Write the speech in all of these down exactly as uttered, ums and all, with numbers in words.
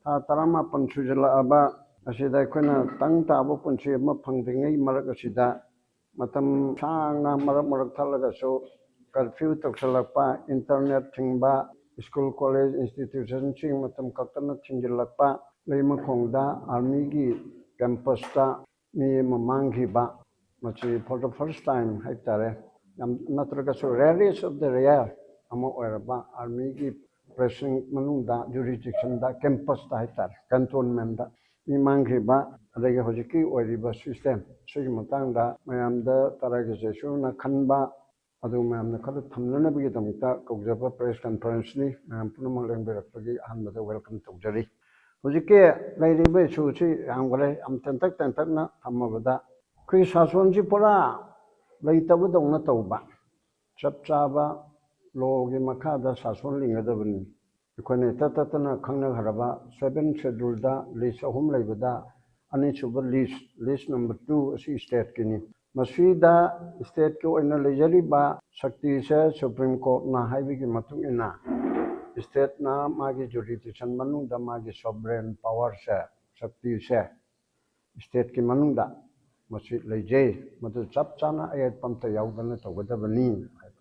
ꯊꯥ ꯇꯔꯥꯃꯥꯄꯟ ꯁꯨꯖꯜꯂꯛꯑꯕ ꯑꯁꯤꯗ ꯑꯩꯈꯣꯏꯅ ꯇꯪ ꯇꯥꯕ ꯄꯨꯟꯁꯤ ꯑꯃ ꯐꯪꯗ꯭ꯔꯤꯉꯩ ꯃꯔꯛ ꯑꯁꯤꯗ ꯃꯇꯝ ꯁꯥꯡꯅ ꯃꯔꯛ ꯃꯔꯛ ꯊꯠꯂꯒꯁꯨ curfew ꯇꯧꯁꯜꯂꯛꯄ, internet ꯊꯤꯡꯕ, school, college, institutionꯁꯤꯡ ꯃꯇꯝ ꯀꯛꯇꯅ ꯊꯤꯡꯖꯤꯜꯂꯛꯄ, ꯂꯩꯃꯈꯣꯡꯗ armyꯒꯤ campusꯇ ꯃꯤ ꯑꯃ ꯃꯥꯡꯈꯤꯕ, ꯃꯁꯤ for the first time ꯍꯥꯏꯇꯥꯔꯦ, ꯌꯥꯝ ꯅꯠꯇ꯭ꯔꯒꯁꯨ rarest of the rare ꯑꯃ ꯑꯣꯏꯔꯕ armyꯒꯤ precinct ꯃꯅꯨꯡꯗ, jurisdictionꯗ, campusꯇ ꯍꯥꯏꯇꯥꯔꯦ, cantonmentꯇ ꯃꯤ ꯃꯥꯡꯈꯤꯕ, ꯑꯗꯒꯤ ꯍꯧꯖꯤꯛꯀꯤ ꯑꯣꯏꯔꯤꯕ system ꯁꯤꯒꯤ ꯃꯇꯥꯡꯗ ꯃꯌꯥꯝꯗ ꯇꯔꯥꯏꯒꯤ ꯆꯩꯁꯨꯅ ꯈꯟꯕ, ꯑꯗꯨ ꯃꯌꯥꯝꯅ ꯈꯔ ꯊꯝꯅꯅꯕꯒꯤꯗꯃꯛꯇ ꯀꯧꯖꯕ press conferenceꯅꯤ꯫ ꯃꯌꯥꯝ ꯄꯨꯝꯅꯃꯛ ꯂꯦꯡꯕꯤꯔꯛꯄꯒꯤ ꯑꯍꯥꯟꯕꯗ welcome ꯇꯧꯖꯔꯤ꯫ ꯍꯧꯖꯤꯛꯀꯤ ꯂꯩꯔꯤꯕ issueꯁꯤ ꯌꯥꯝꯈ꯭ꯔꯦ, ꯌꯥꯝ ꯇꯦꯟꯇꯛ ꯇꯦꯟꯇꯛꯅ ꯊꯝꯃꯕꯗ, ꯑꯩꯈꯣꯏ ꯁꯥꯁꯣꯟꯁꯤ ꯄꯨꯔꯥ ꯂꯩꯇꯕꯗꯧꯅ ꯇꯧꯕ, ꯆꯞ ꯆꯥꯕ lawꯒꯤ ꯃꯈꯥꯗ ꯁꯥꯁꯣꯟ ꯂꯤꯡꯒꯗꯕꯅꯤ꯫ ꯑꯩꯈꯣꯏꯅ ꯏꯇꯠ ꯇꯠꯇꯅ ꯈꯪꯅꯈ꯭ꯔꯕ seventh scheduleꯗ list ꯑꯍꯨꯝ ꯂꯩꯕꯗ, ꯑꯅꯤꯁꯨꯕ list, list number two ꯑꯁꯤ stateꯀꯤꯅꯤ꯫ ꯃꯁꯤꯗ stateꯀꯤ ꯑꯣꯏꯅ ꯂꯩꯖꯔꯤꯕ ꯁꯛꯇꯤꯁꯦ Supreme Courtꯅ ꯍꯥꯏꯕꯒꯤ ꯃꯇꯨꯡ ꯏꯟꯅ stateꯅ ꯃꯥꯒꯤ jurisdiction ꯃꯅꯨꯡꯗ ꯃꯥꯒꯤ sovereign powerꯁꯦ, ꯁꯛꯇꯤꯁꯦ stateꯀꯤ ꯃꯅꯨꯡꯗ ꯃꯁꯤ ꯂꯩꯖꯩ, ꯃꯗꯨ ꯆꯞ ꯆꯥꯅ ꯑꯌꯦꯠꯄ ꯑꯝꯇ ꯌꯥꯎꯗꯅ ꯇꯧꯒꯗꯕꯅꯤ ꯍꯥꯏꯕ꯫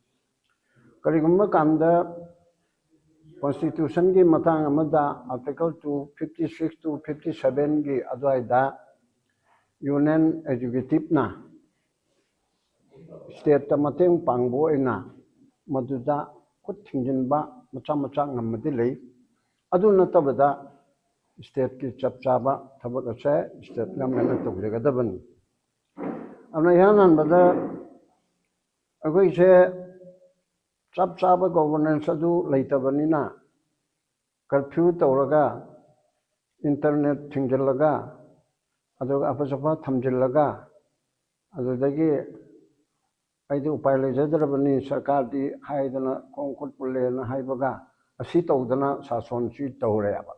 ꯀꯔꯤꯒꯨꯝꯕ ꯀꯥꯟꯗ constitutionꯒꯤ ꯃꯇꯥꯡ ꯑꯃꯗ article two fifty six to fifty sevenꯒꯤ ꯑꯗꯨꯋꯥꯏꯗ union executiveꯅ stateꯇ ꯃꯇꯦꯡ ꯄꯥꯡꯕ ꯑꯣꯏꯅ ꯃꯗꯨꯗ ꯈꯨꯠ ꯊꯤꯡꯖꯤꯟꯕ ꯃꯆꯥ ꯃꯆꯥ ꯉꯝꯃꯗꯤ ꯂꯩ꯫ ꯑꯗꯨ ꯅꯠꯇꯕꯗ stateꯀꯤ ꯆꯞ ꯆꯥꯕ ꯊꯕꯛ ꯑꯁꯦ state governmentꯅ ꯇꯧꯖꯒꯗꯕꯅꯤ꯫ ꯑꯗꯨꯅ ꯏꯍꯥꯟ ꯍꯥꯟꯕꯗ ꯑꯩꯈꯣꯏꯁꯦ ꯆꯞ ꯆꯥꯕ governance ꯑꯗꯨ ꯂꯩꯇꯕꯅꯤꯅ, curfew ꯇꯧꯔꯒ, internet ꯊꯤꯡꯖꯤꯜꯂꯒ, ꯑꯗꯨꯒ ꯑꯐ ꯆꯐ ꯊꯝꯖꯤꯜꯂꯒ, ꯑꯗꯨꯗꯒꯤ ꯑꯩꯗꯤ ꯎꯄꯥꯏ ꯂꯩꯖꯗ꯭ꯔꯕꯅꯤ, ꯁꯔꯀꯥꯔꯗꯤ ꯍꯥꯏꯗꯅ ꯈꯣꯡ ꯈꯨꯠ ꯄꯨꯜꯂꯦꯅ ꯍꯥꯏꯕꯒ, ꯑꯁꯤ ꯇꯧꯗꯅ ꯁꯥꯁꯣꯟꯁꯤ ꯇꯧꯔꯦꯕ꯫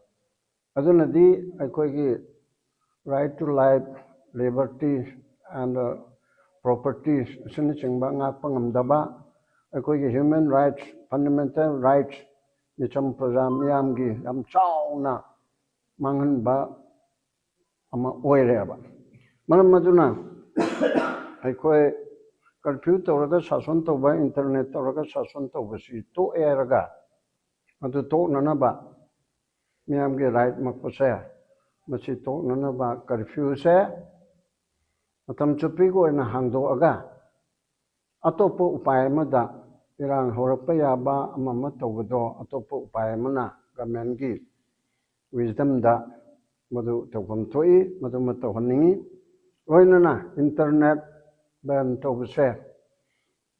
ꯑꯗꯨꯅꯗꯤ ꯑꯩꯈꯣꯏꯒꯤ right to life, liberty and property ꯑꯁꯤꯅꯆꯤꯡꯕ ꯉꯥꯛꯄ ꯉꯝꯗꯕ, ꯑꯩꯈꯣꯏꯒꯤ human rights, fundamental rights, ꯃꯤꯆꯝ ꯄ꯭ꯔꯖꯥ ꯃꯤꯌꯥꯝꯒꯤ ꯌꯥꯝ ꯆꯥꯎꯅ ꯃꯥꯡꯍꯟꯕ ꯑꯃ ꯑꯣꯏꯔꯦꯕ꯫ ꯃꯔꯝ ꯑꯗꯨꯅ ꯑꯩꯈꯣꯏ ꯀꯔꯐ꯭ꯌꯨ ꯇꯧꯔꯒ ꯁꯥꯁꯟ ꯇꯧꯕ, ꯏꯟꯇꯔꯅꯦꯠ ꯇꯧꯔꯒ ꯁꯥꯁꯟ ꯇꯧꯕꯁꯤ ꯇꯣꯛꯑꯦ ꯍꯥꯏꯔꯒ, ꯑꯗꯨ ꯇꯣꯛꯅꯅꯕ ꯃꯤꯌꯥꯝꯒꯤ ꯔꯥꯏꯠ ꯃꯛꯄꯁꯦ, ꯃꯁꯤ ꯇꯣꯛꯅꯅꯕ ꯀꯔꯐ꯭ꯌꯨꯁꯦ ꯃꯇꯝ ꯆꯨꯞꯄꯤꯒꯤ ꯑꯣꯏꯅ ꯍꯥꯡꯗꯣꯛꯑꯒ, ꯑꯇꯣꯞꯄ ꯎꯄꯥꯏ ꯑꯃꯗ, ꯏꯔꯥꯡ ꯍꯧꯔꯛꯄ ꯌꯥꯕ ꯑꯃ ꯑꯃ ꯇꯧꯕꯗꯣ, ꯑꯇꯣꯞꯄ ꯎꯄꯥꯏ ꯑꯃꯅ ꯒꯃꯦꯟꯒꯤ ꯋꯤꯁꯗꯝꯗ ꯃꯗꯨ ꯇꯧꯐꯝ ꯊꯣꯛꯏ, ꯃꯗꯨꯃ ꯇꯧꯍꯟꯅꯤꯡꯏ꯫ ꯂꯣꯏꯅꯅ ꯏꯟꯇꯔꯅꯦꯠ ꯕꯦꯟ ꯇꯧꯕꯁꯦ,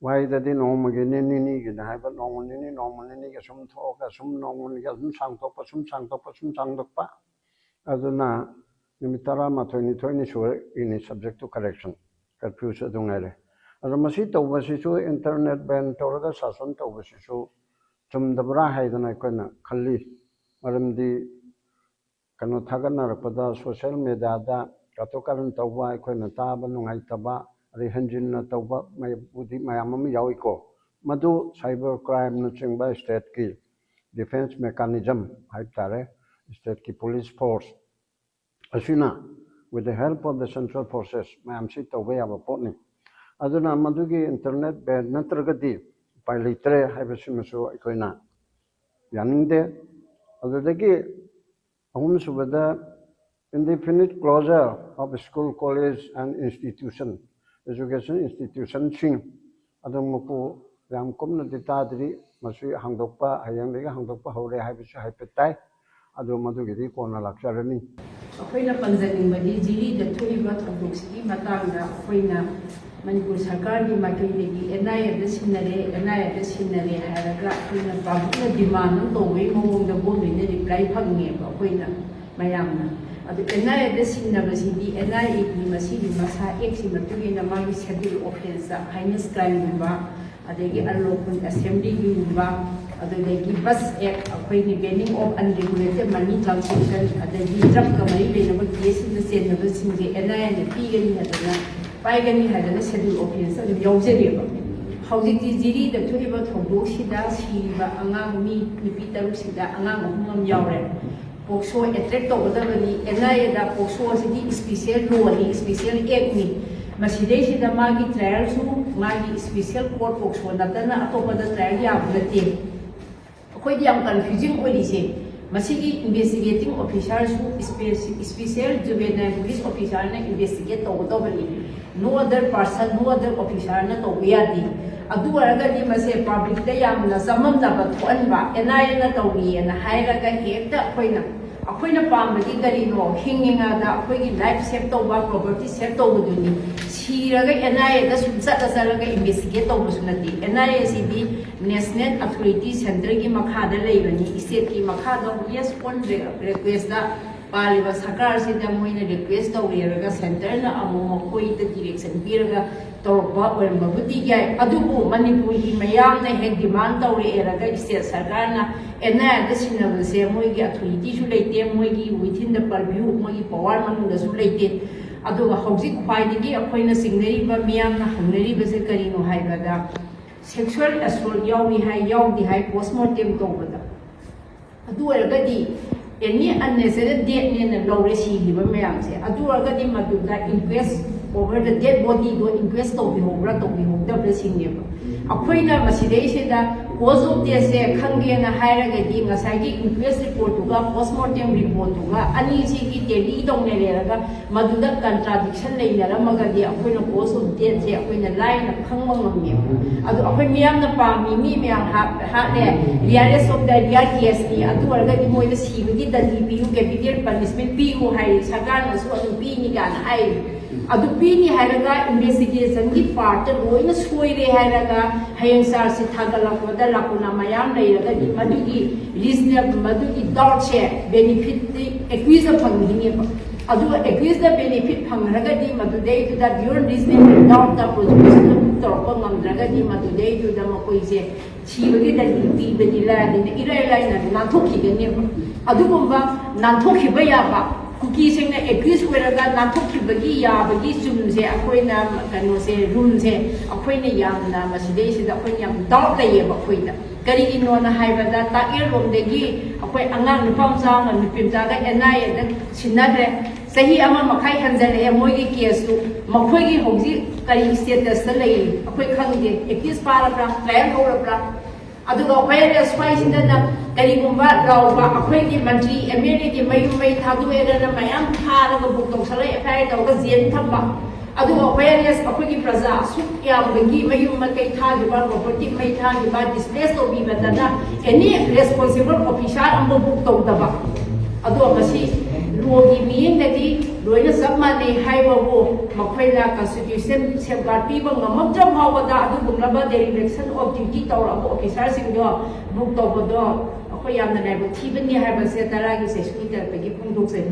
ꯋꯥꯍꯩꯗꯗꯤ ꯅꯣꯡꯃꯒꯤꯅꯤ, ꯅꯤꯅꯤꯒꯤꯅꯤ ꯍꯥꯏꯕ, ꯅꯣꯡꯃ ꯅꯤꯅꯤ, ꯅꯣꯡꯃ ꯅꯤꯅꯤꯒꯤ ꯁꯨꯝ ꯊꯣꯛꯑꯒ ꯁꯨꯝ ꯅꯣꯡꯃꯒꯤ ꯑꯗꯨꯝ ꯁꯥꯡꯗꯣꯛꯄ, ꯁꯨꯝ ꯁꯥꯡꯗꯣꯛꯄ, ꯁꯨꯝ ꯁꯥꯡꯗꯣꯛꯄ꯫ ꯑꯗꯨꯅ ꯅꯨꯃꯤꯠ ꯇꯔꯥꯃꯥꯊꯣꯏ, ꯅꯤꯊꯣꯏꯅꯤ ꯁꯨꯔꯛꯏꯅꯤ, subject to correction, ꯀꯔꯐ꯭ꯌꯨꯁꯨ ꯑꯗꯨ ꯉꯥꯏꯔꯦ꯫ ꯑꯗꯣ ꯃꯁꯤ ꯇꯧꯕꯁꯤꯁꯨ, ꯏꯟꯇꯔꯅꯦꯠ ꯕꯦꯟ ꯇꯧꯔꯒ ꯁꯥꯁꯟ ꯇꯧꯕꯁꯤꯁꯨ ꯆꯨꯝꯗꯕ꯭ꯔꯥ ꯍꯥꯏꯗꯅ ꯑꯩꯈꯣꯏꯅ ꯈꯜꯂꯤ꯫ ꯃꯔꯝꯗꯤ ꯀꯩꯅꯣ ꯊꯥꯒꯠꯅꯔꯛꯄꯗ, ꯁꯣꯁꯤꯌꯦꯜ ꯃꯦꯗꯤꯌꯥꯗ ꯀꯥꯇꯨ ꯀꯥꯔꯟ ꯇꯧꯕ, ꯑꯩꯈꯣꯏꯅ ꯇꯥꯕ ꯅꯨꯡꯉꯥꯏꯇꯕ, ꯑꯗꯩ ꯍꯦꯟꯖꯤꯟꯅ ꯇꯧꯕ ꯃꯩꯕꯨꯗꯤ ꯃꯌꯥꯝ ꯑꯃ ꯌꯥꯎꯏꯀꯣ꯫ ꯃꯗꯨ ꯁꯥꯏꯕꯔ ꯀ꯭ꯔꯥꯏꯝꯅꯆꯤꯡꯕ ꯁ꯭ꯇꯦꯠꯀꯤ ꯗꯤꯐꯦꯟꯁ ꯃꯦꯀꯥꯅꯤꯖꯝ ꯍꯥꯏꯕ ꯇꯥꯔꯦ, ꯁ꯭ꯇꯦꯠꯀꯤ ꯄꯨꯂꯤꯁ ꯐꯣꯔꯁ ꯑꯁꯤꯅ, with the help of the central forces, ꯃꯌꯥꯝꯁꯤ ꯇꯧꯕ ꯌꯥꯕ ꯄꯣꯠꯅꯤ꯫ ꯑꯗꯨꯅ ꯃꯗꯨꯒꯤ ꯏꯟꯇꯔꯅꯦꯠ ꯕꯦꯟ ꯅꯠꯇ꯭ꯔꯒꯗꯤ ꯎꯄꯥꯏ ꯂꯩꯇ꯭ꯔꯦ ꯍꯥꯏꯕꯁꯤꯃꯁꯨ ꯑꯩꯈꯣꯏꯅ ꯌꯥꯅꯤꯡꯗꯦ꯫ ꯑꯗꯨꯗꯒꯤ ꯑꯍꯨꯝꯁꯨꯕꯗ, indefinite closure of school, college and institution, education institutionꯁꯤꯡ, ꯑꯗꯨꯃꯛꯄꯨ ꯌꯥꯝ ꯀꯨꯞꯅꯗꯤ ꯇꯥꯗ꯭ꯔꯤ꯫ ꯃꯁꯤ ꯍꯥꯡꯗꯣꯛꯄ, ꯍꯌꯦꯡꯗꯒꯤ ꯍꯥꯡꯗꯣꯛꯄ ꯍꯧꯔꯦ ꯍꯥꯏꯕꯁꯨ ꯍꯥꯏꯐꯦꯠ ꯇꯥꯏ꯫ ꯑꯗꯨ ꯃꯗꯨꯒꯤꯗꯤ ꯀꯣꯟꯅ ꯂꯥꯛꯆꯔꯅꯤ꯫ ꯑꯩꯈꯣꯏꯅ ꯄꯟꯖꯅꯤꯡꯕꯗꯤ, ꯖꯤꯔꯤꯗ ꯊꯣꯛꯏꯕ ꯊꯧꯗꯣꯛꯁꯤꯒꯤ ꯃꯇꯥꯡꯗ ꯑꯩꯈꯣꯏꯅ ꯃꯅꯤꯄꯨꯔ ꯁꯔꯀꯥꯔꯒꯤ ꯃꯥꯏꯀꯩꯗꯒꯤ ꯑꯦꯟ ꯑꯥꯏ ꯑꯦꯗ ꯁꯤꯟꯅꯔꯦ, ꯑꯦꯟ ꯑꯥꯏ ꯑꯦꯗ ꯁꯤꯟꯅꯔꯦ ꯍꯥꯏꯔꯒ ꯑꯩꯈꯣꯏꯅ ꯄꯕ꯭ꯂꯤꯛꯅ ꯗꯤꯃꯥꯟ ꯑꯃ ꯇꯧꯕꯒꯤ ꯃꯑꯣꯡꯗ ꯒꯣꯔꯃꯦꯟꯅ ꯔꯤꯄ꯭ꯂꯥꯏ ꯐꯪꯉꯦꯕ ꯑꯩꯈꯣꯏꯅ ꯃꯌꯥꯝꯅ꯫ ꯑꯗꯨ ꯑꯦꯟ ꯑꯥꯏ ꯑꯦꯗ ꯁꯤꯟꯅꯕꯁꯤꯗꯤ ꯑꯦꯟ ꯑꯥꯏ ꯑꯦꯒꯤ ꯃꯁꯤꯒꯤ ꯃꯁꯥ ꯑꯦꯛꯁꯤ ꯃꯇꯨꯡ ꯏꯟꯅ ꯃꯥꯒꯤ ꯁꯦꯗ꯭ꯌꯨꯜ ꯑꯣꯐꯦꯟꯁꯇ, ꯍꯥꯏꯅꯦꯁ ꯀ꯭ꯔꯥꯏꯝꯒꯨꯝꯕ, ꯑꯗꯒꯤ ꯑꯟꯂꯣꯐꯨꯜ ꯑꯦꯁꯦꯝꯕ꯭ꯂꯤꯒꯨꯝꯕ, ꯑꯗꯨꯗꯒꯤ ꯕꯁ ꯑꯦꯛ, ꯑꯩꯈꯣꯏꯒꯤ banning of unregulated money transaction, ꯑꯗꯒꯤ ꯗ꯭ꯔꯒꯀ ꯃꯔꯤ ꯂꯩꯅꯕ ꯀꯦꯁꯁꯤꯡꯗ ꯆꯦꯟꯅꯕꯁꯤꯡꯁꯦ ꯑꯦꯟ ꯑꯥꯏ ꯑꯦꯅ ꯄꯤꯒꯅꯤ ꯍꯥꯏꯗꯅ, ꯄꯥꯏꯒꯅꯤ ꯍꯥꯏꯗꯅ ꯁꯦꯗ꯭ꯌꯨꯜ ꯑꯣꯐꯦꯟꯁꯇ ꯑꯗꯨꯝ ꯌꯥꯎꯖꯔꯤꯑꯕ꯫ ꯍꯧꯖꯤꯛꯇꯤ ꯖꯤꯔꯤꯗ ꯊꯣꯛꯏꯕ ꯊꯧꯗꯣꯛꯁꯤꯗ ꯁꯤꯔꯤꯕ ꯑꯉꯥꯡ, ꯃꯤ ꯅꯨꯄꯤ ꯇꯔꯨꯛꯁꯤꯗ ꯑꯉꯥꯡ ꯑꯍꯨꯝ ꯑꯃ ꯌꯥꯎꯔꯦ꯫ ꯄꯣꯛꯁꯣ ꯑꯦꯇ꯭ꯔꯦꯛ ꯇꯧꯒꯗꯕꯅꯤ꯫ ꯑꯦꯟ ꯑꯥꯏ ꯑꯦꯗ ꯄꯣꯛꯁꯣ ꯑꯁꯤꯗꯤ ꯏꯁꯄꯤꯁꯦꯜ ꯂꯣꯅꯤ, ꯏꯁꯄꯤꯁꯦꯜ ꯑꯦꯛꯅꯤ꯫ ꯃꯁꯤꯗꯩꯁꯤꯗ ꯃꯥꯒꯤ ꯇ꯭ꯔꯥꯏꯌꯦꯜꯁꯨ ꯃꯥꯒꯤ ꯏꯁꯄꯤꯁꯦꯜ ꯀꯣꯔꯠ ꯄꯣꯛꯁꯣ ꯅꯠꯇꯅ ꯑꯇꯣꯞꯄꯗ ꯇ꯭ꯔꯥꯏꯌꯦꯜ ꯌꯥꯕ ꯅꯠꯇꯦ꯫ ꯑꯩꯈꯣꯏꯗꯤ ꯌꯥꯝ ꯀꯟꯐ꯭ꯌꯨꯖꯤꯡ ꯑꯣꯏꯔꯤꯁꯦ, ꯃꯁꯤꯒꯤ ꯏꯟꯚꯦꯁꯇꯤꯒꯦꯇꯤꯡ ꯑꯣꯐꯤꯁꯥꯔꯁꯨ ꯏꯁꯄꯤꯁꯦꯜ ꯖꯨꯕꯦꯅꯥꯏꯜ ꯄꯨꯂꯤꯁ ꯑꯣꯐꯤꯁꯥꯔꯅ ꯏꯟꯚꯦꯁꯇꯤꯒꯦꯠ ꯇꯧꯒꯗꯧꯕꯅꯤ꯫ No other person, no other officerꯅ ꯇꯧꯕ ꯌꯥꯗꯦ꯫ ꯑꯗꯨ ꯑꯣꯏꯔꯒꯗꯤ ꯃꯁꯦ ꯄꯕ꯭ꯂꯤꯛꯇ ꯌꯥꯝꯅ ꯆꯃꯝꯅꯕ ꯊꯣꯛꯍꯟꯕ, ꯑꯦꯟ ꯑꯥꯏ ꯑꯦꯅ ꯇꯧꯔꯤꯑꯅ ꯍꯥꯏꯔꯒ ꯍꯦꯛꯇ ꯑꯩꯈꯣꯏꯅ, ꯑꯩꯈꯣꯏꯅ ꯄꯥꯝꯕꯗꯤ ꯀꯔꯤꯅꯣ? ꯍꯤꯡꯉꯤꯉꯩꯗ ꯑꯩꯈꯣꯏꯒꯤ ꯂꯥꯏꯐ ꯁꯦꯞ ꯇꯧꯕ, ꯄ꯭ꯔꯣꯄꯔꯇꯤ ꯁꯦꯞ ꯇꯧꯕꯗꯨꯅꯤ꯫ ꯁꯤꯔꯒ ꯑꯦꯟ ꯑꯥꯏ ꯑꯦꯗ ꯁꯨꯝ ꯆꯠꯂ ꯆꯠꯂꯒ ꯏꯟꯚꯦꯁꯇꯤꯒꯦꯠ ꯇꯧꯕꯁꯨ ꯅꯠꯇꯦ꯫ ꯑꯦꯟ ꯑꯥꯏ ꯑꯦ ꯁꯤꯗꯤ ꯅꯦꯁꯅꯦꯜ ꯑꯊꯣꯔꯤꯇꯤ ꯁꯦꯟꯇꯔꯒꯤ ꯃꯈꯥꯗ ꯂꯩꯕꯅꯤ, ꯏꯁꯇꯦꯠꯀꯤ ꯃꯈꯥꯗ꯫ Yes, on requestꯇ ꯄꯥꯜꯂꯤꯕ ꯁꯔꯀꯥꯔꯁꯤꯗ ꯃꯣꯏꯅ ꯔꯤꯀ꯭ꯋꯦꯁ ꯇꯧꯔꯦꯔꯒ ꯁꯦꯟꯇꯔꯅ ꯑꯃꯨꯛ ꯃꯈꯣꯏꯗ ꯗꯤꯔꯦꯛꯁꯟ ꯄꯤꯔꯒ ꯇꯧꯔꯛꯄ ꯑꯣꯏꯔꯝꯕꯕꯨꯗꯤ ꯌꯥꯏ꯫ ꯑꯗꯨꯕꯨ ꯃꯅꯤꯄꯨꯔꯒꯤ ꯃꯌꯥꯝꯅ ꯍꯦꯛ ꯗꯤꯃꯥꯟ ꯇꯧꯔꯛꯑꯦꯔꯒ ꯏꯁꯇꯦꯠ ꯁꯔꯀꯥꯔꯅ ꯑꯦꯟ ꯑꯥꯏ ꯑꯦꯗ ꯁꯤꯟꯅꯕꯁꯦ ꯃꯣꯏꯒꯤ ꯑꯊꯣꯔꯤꯇꯤꯁꯨ ꯂꯩꯇꯦ, ꯃꯣꯏꯒꯤ within the purview, ꯃꯣꯏꯒꯤ ꯄꯋꯥꯔ ꯃꯅꯨꯡꯗꯁꯨ ꯂꯩꯇꯦ꯫ ꯑꯗꯨꯒ ꯍꯧꯖꯤꯛ ꯈ꯭ꯋꯥꯏꯗꯒꯤ ꯑꯩꯈꯣꯏꯅ ꯆꯤꯡꯅꯔꯤꯕ, ꯃꯤꯌꯥꯝꯅ ꯍꯪꯅꯔꯤꯕꯁꯦ ꯀꯔꯤꯅꯣ ꯍꯥꯏꯕꯗ, ꯁꯦꯛꯁꯨꯋꯦꯜ ꯑꯦꯁꯣꯜꯠ ꯌꯥꯎꯏ ꯍꯥꯏ, ꯌꯥꯎꯗꯦ ꯍꯥꯏ, ꯄꯣꯁꯃꯣꯔꯇꯦꯝ ꯇꯧꯕꯗ꯫ ꯑꯗꯨ ꯑꯣꯏꯔꯒꯗꯤ ꯑꯦꯅꯤ ꯑꯟꯅꯦꯁꯦꯁꯔꯤ ꯗꯦꯠꯅꯦꯅ ꯂꯧꯔꯦ ꯁꯤꯈꯤꯕ ꯃꯌꯥꯝꯁꯦ꯫ ꯑꯗꯨ ꯑꯣꯏꯔꯒꯗꯤ ꯃꯗꯨꯗ ꯏꯟꯀ꯭ꯋꯦꯁ ꯑꯣꯚꯔ ꯗ ꯗꯦꯠ ꯕꯣꯗꯤꯗꯣ ꯏꯟꯀ꯭ꯋꯦꯁ ꯇꯧꯕꯤꯍꯧꯕ꯭ꯔꯥ ꯇꯧꯕꯤꯍꯧꯗꯕ꯭ꯔꯥ ꯁꯤꯅꯦꯕ꯫ ꯑꯩꯈꯣꯏꯅ ꯃꯁꯤꯗꯩꯁꯤꯗ ꯀꯣꯖ ꯑꯣꯐ ꯗꯦꯠꯁꯦ ꯈꯪꯒꯦꯅ ꯍꯥꯏꯔꯒꯗꯤ ꯉꯁꯥꯏꯒꯤ ꯏꯟꯀ꯭ꯋꯦꯁ ꯔꯤꯄꯣꯔꯠꯇꯨꯒ ꯄꯣꯁꯃꯣꯔꯇꯦꯝ ꯔꯤꯄꯣꯔꯠꯇꯨꯒ ꯑꯅꯤꯁꯤꯒꯤ ꯇꯦꯂꯤ ꯇꯧꯅꯔꯦꯔꯒ ꯃꯗꯨꯗ ꯀꯟꯇ꯭ꯔꯥꯗꯤꯛꯁꯟ ꯂꯩꯅꯔꯝꯃꯒꯗꯤ ꯑꯩꯈꯣꯏꯅ ꯀꯣꯖ ꯑꯣꯐ ꯗꯦꯠꯁꯦ ꯑꯩꯈꯣꯏꯅ ꯂꯥꯏꯅ ꯈꯪꯕ ꯉꯝꯃꯦꯕ꯫ ꯑꯗꯣ ꯑꯩꯈꯣꯏ ꯃꯤꯌꯥꯝꯅ ꯄꯥꯝꯃꯤ, ꯃꯤ ꯃꯌꯥꯝ ꯍꯥꯠ-, ꯍꯥꯠꯂꯦ, ꯔꯤꯌꯔꯦꯁ ꯑꯣꯐ ꯗ ꯔꯤꯌꯔ ꯀꯦꯁꯅꯤ, ꯑꯗꯨ ꯑꯣꯏꯔꯒꯗꯤ ꯃꯣꯏꯗ ꯁꯤꯕꯒꯤ ꯗꯟꯗꯤ ꯄꯤꯌꯨ, ꯀꯦꯄꯤꯇꯦꯜ ꯄꯅꯤꯁꯃꯦꯟ ꯄꯤꯌꯨ ꯍꯥꯏ, ꯁꯔꯀꯥꯔꯅꯁꯨ ꯑꯗꯨꯝ ꯄꯤꯅꯤ ꯀꯥꯏꯅ ꯍꯥꯏꯔꯤ꯫ ꯑꯗꯨ ꯄꯤꯅꯤ ꯍꯥꯏꯔꯒ ꯏꯟꯚꯦꯁꯇꯤꯒꯦꯁꯟꯒꯤ ꯄꯥꯔꯠꯇ ꯂꯣꯏꯅ ꯁꯣꯏꯔꯦ ꯍꯥꯏꯔꯒ ꯍꯌꯦꯡ ꯆꯥꯔꯖꯁꯤꯠ ꯊꯥꯒꯠꯂꯛꯄꯗ ꯂꯥꯀꯨꯅꯥ ꯃꯌꯥꯝ ꯂꯩꯔꯒꯗꯤ ꯃꯗꯨꯒꯤ ꯔꯤꯖꯅꯦꯕꯜ, ꯃꯗꯨꯒꯤ ꯗꯥꯎꯠꯁꯦ ꯕꯦꯅꯤꯐꯤꯠꯇꯤ ꯑꯦꯀ꯭ꯌꯨꯖꯇ ꯐꯪꯈꯤꯅꯦꯕ꯫ ꯑꯗꯨꯒ ꯑꯦꯀ꯭ꯌꯨꯖꯇ ꯕꯦꯅꯤꯐꯤꯠ ꯐꯪꯈ꯭ꯔꯒꯗꯤ ꯃꯗꯨꯗꯩꯗꯨꯗ ꯕꯤꯌꯣꯟ ꯔꯤꯖꯅꯦꯕꯜ ꯗꯥꯎꯠꯇ ꯄ꯭ꯔꯣꯁꯤꯀ꯭ꯌꯨꯁꯟꯗ ꯄ꯭ꯔꯨꯞ ꯇꯧꯔꯛꯄ ꯉꯝꯗ꯭ꯔꯒꯗꯤ ꯃꯗꯨꯗꯩꯗꯨꯗ ꯃꯈꯣꯏꯁꯦ ꯁꯤꯕꯒꯤ ꯗꯟꯗꯤ ꯄꯤꯕꯗꯤ ꯂꯥꯏꯔꯗꯅ ꯏꯔꯥꯏ ꯂꯥꯏꯅ ꯅꯥꯟꯊꯣꯛꯈꯤꯒꯅꯦꯕ꯫ ꯑꯗꯨꯒꯨꯝꯕ ꯅꯥꯟꯊꯣꯛꯈꯤꯕ ꯌꯥꯕ, ꯀꯨꯀꯤꯁꯤꯡꯅ ꯑꯦꯀ꯭ꯌꯨꯖ ꯑꯣꯏꯔꯒ ꯅꯥꯟꯊꯣꯛꯈꯤꯕꯒꯤ ꯌꯥꯕꯒꯤ ꯆꯨꯝꯁꯦ ꯑꯩꯈꯣꯏꯅ, ꯀꯩꯅꯣꯁꯦ, ꯔꯨꯝꯁꯦ ꯑꯩꯈꯣꯏꯅ ꯌꯥꯝꯅ ꯃꯁꯤꯗꯩꯁꯤꯗ ꯑꯩꯈꯣꯏꯅ ꯌꯥꯝ ꯗꯥꯎꯠ ꯂꯩꯌꯦꯕ ꯑꯩꯈꯣꯏꯗ꯫ ꯀꯔꯤꯒꯤꯅꯣꯅ ꯍꯥꯏꯕꯗ, ꯇꯥꯛꯌꯦꯜꯔꯣꯝꯗꯒꯤ ꯑꯩꯈꯣꯏ ꯑꯉꯥꯡ ꯅꯨꯄꯥ ꯃꯆꯥ ꯑꯃ ꯅꯨꯄꯤ ꯃꯆꯥꯒ ꯑꯦꯟ ꯑꯥꯏ ꯑꯦꯗ ꯁꯤꯟꯅꯈ꯭ꯔꯦ꯫ ꯆꯍꯤ ꯑꯃ ꯃꯈꯥꯏ ꯍꯟꯖꯜꯂꯛꯑꯦ ꯃꯣꯏꯒꯤ ꯀꯦꯁꯇꯨ꯫ ꯃꯈꯣꯏꯒꯤ ꯍꯧꯖꯤꯛ ꯀꯔꯤ ꯁ꯭ꯇꯦꯇꯁꯇ ꯂꯩ ꯑꯩꯈꯣꯏ ꯈꯪꯗꯦ꯫ ꯑꯦꯀ꯭ꯌꯨꯁ ꯐꯥꯔꯕ꯭ꯔꯥ, ꯇ꯭ꯔꯥꯏꯌꯦꯜ ꯍꯧꯔꯕ꯭ꯔꯥ? ꯑꯗꯨꯒ ꯋꯦꯌꯔꯂꯦꯁ ꯁ꯭ꯋꯥꯏꯁꯤꯗꯅ ꯀꯔꯤꯒꯨꯝꯕ ꯂꯥꯎꯕ ꯑꯩꯈꯣꯏꯒꯤ ꯃꯟꯇ꯭ꯔꯤ ꯑꯦꯝ ꯑꯦꯜ ꯑꯦꯒꯤ ꯃꯌꯨꯝ ꯃꯩ ꯊꯥꯗꯣꯛꯑꯦꯗꯅ ꯃꯌꯥꯝ ꯐꯥꯔꯒ ꯕꯨꯛ ꯇꯧꯁꯜꯂꯒ ꯑꯦꯐ ꯑꯥꯏ ꯑꯥꯔ ꯇꯧꯔꯒ ꯖꯦꯜ ꯊꯝꯕ꯫ ꯑꯗꯨꯒ ꯋꯦꯌꯔꯂꯦꯁ ꯑꯩꯈꯣꯏꯒꯤ ꯄ꯭ꯔꯖꯥ ꯑꯁꯨꯛ ꯌꯥꯝꯕꯒꯤ ꯃꯌꯨꯝ ꯃꯀꯩ ꯊꯥꯈꯤꯕ, ꯄ꯭ꯔꯣꯄꯔꯇꯤ ꯃꯩ ꯊꯥꯈꯤꯕ, ꯗꯤꯁꯄ꯭ꯂꯦꯁ ꯇꯧꯕꯤꯕꯗꯅ ꯑꯦꯅꯤ ꯔꯦꯁꯄꯣꯟꯁꯤꯕꯜ ꯑꯣꯐꯤꯁꯥꯔ ꯑꯃꯕꯨ ꯇꯧꯗꯕ꯫ ꯑꯗꯣ ꯃꯁꯤ ꯂꯣꯒꯤ ꯃꯤꯠꯌꯦꯡꯗꯗꯤ ꯂꯣꯏꯅ ꯆꯞ ꯃꯥꯟꯅꯩ ꯍꯥꯏꯕꯕꯨ ꯃꯈꯣꯏꯅ ꯀꯟꯁꯇꯤꯇ꯭ꯌꯨꯁꯟ ꯁꯦꯐꯒꯥꯔꯗ ꯄꯤꯕ ꯉꯝꯃꯛꯇ꯭ꯔ ꯐꯥꯎꯕꯗ ꯑꯗꯨꯒꯨꯝꯂꯕ ꯗꯦꯔꯤꯚꯦꯛꯁꯟ ꯑꯣꯐ ꯗ꯭ꯌꯨꯇꯤ ꯇꯧꯔꯛꯑꯕ ꯑꯣꯐꯤꯁꯥꯔꯁꯤꯡꯗꯣ ꯕꯨꯛ ꯇꯧꯕꯗꯣ ꯑꯩꯈꯣꯏ ꯌꯥꯝꯅ ꯂꯥꯏꯕꯛ ꯊꯤꯕꯅꯤ ꯍꯥꯏꯕꯁꯦ ꯇꯔꯥꯒꯤ ꯁꯦꯁꯟꯒꯤ ꯇꯔꯞꯇꯒꯤ ꯐꯣꯡꯗꯣꯛꯆꯔꯤ꯫